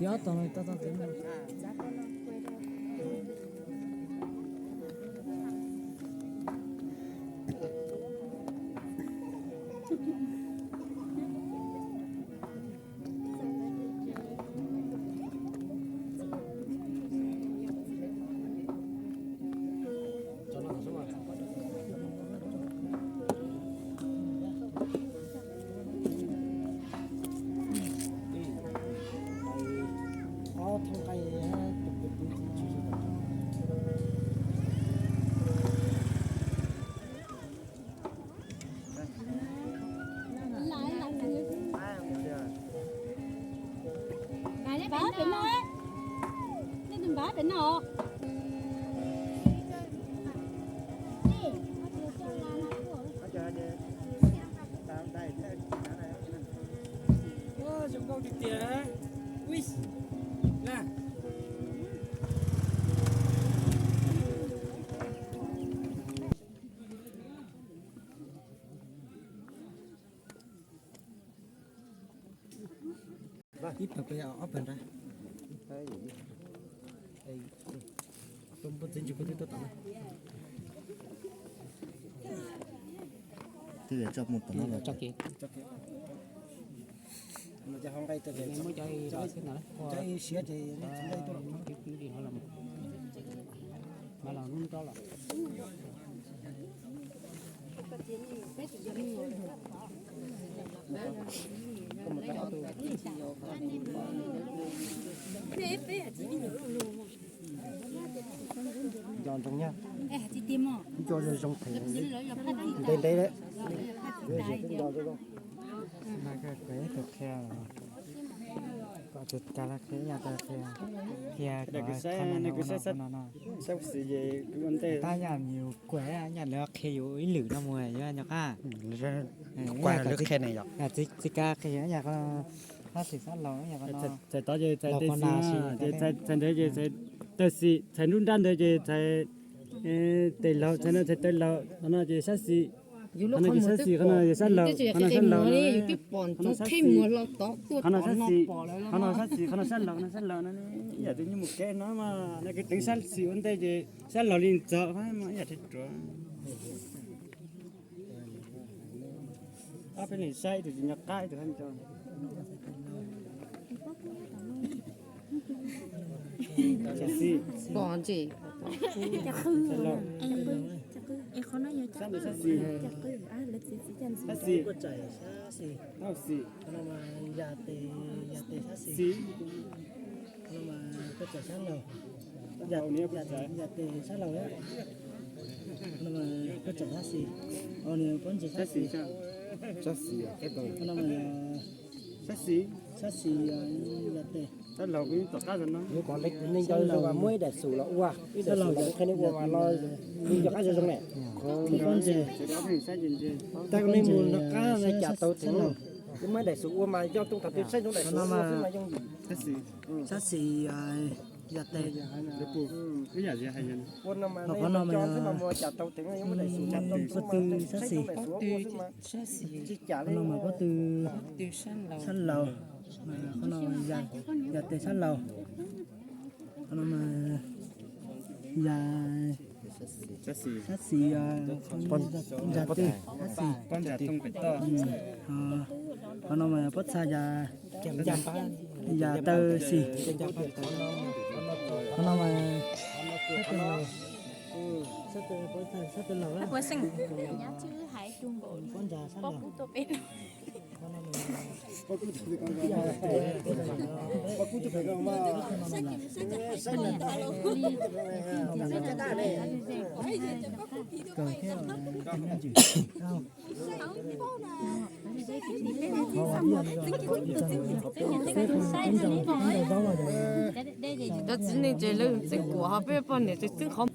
Ob tog no tau tau txiv. Npab pem no, nej tus npab pem no. Zoo nkauj tiag tiag. Ui, na. Ib pawg peb ob pawg nrab. Peb npoj txiv ntsis kuv twb tuaj tom na. Twb tso mus tom no los. Muab cov siav ces nqaij tuaj los. Mas los hnub nrob los. Nco ntsoov nyaj, nco zoo zoo theem ntev ntev lawm. Tus qhia, kom tus kav lawv qhia ib yam tas qhia, qhia kom saib no no. Tab yam yus kuaj yam lawv qhia yus ib lwm no mus yuav nco qab. Kuaj lawv qhia ne yom. Txiv kav qhia yus ib yam qhov no, sab xis sab laug ib yam qhov no. Txhais tod ces txhais tawg xis, txhais nrad ces txhais tawg xis, txhais nruab nrab ntawd ces txhais tes laug, txhais no txhais taw laug, qhov no ces sab xis, qhov no ces sab xis, qhov no ces sab laug, qhov no sab laug, qhov no sab xis, qhov no sab xis, qhov no sab laug, qhov no sab laug no. Ib yam twb nyuj mus kev no mas, no kev teev sab xis ua ntej ces sab laug li ntxov mas ib yam thiaj ruam. Ob peb leeg saib ib tug tsis nco qab ib tug hab nco. Pom ntsis. Sab xis. Sab xis. Sab xis. Sab xis. Yam tes sab laug, yam tes sab laug, koj tseem sab xis, pob ntseg sab xis, sab xis, sab xis, yam tes. Yuav kom neeg nco zoo mas muab ib daim xus los ua, ib daim xus los qhia nej ua mas los nco qab zoo zoo ne. Pob ntseg, tab nej mus nrog qab no cas tau theem, muab ib daim xus ua mas yog tug thaum twg saib zoo daim xus ua xwb mas yooj yim. Sab xis, yam tes. Qhov no mas pob tw sab xis. Qhov no mas pob tw sab laug. Qhov no yam tes sab laug. Qhov no mas yam, sab xis, yam tes sab xis. Qhov no mas pob txha yam, yam taw xis. Qhov no mas pob ntsa sab laug. Cov txiv neej ces lawv txeeb kuam ho peb poj niam ces txeeb qhov.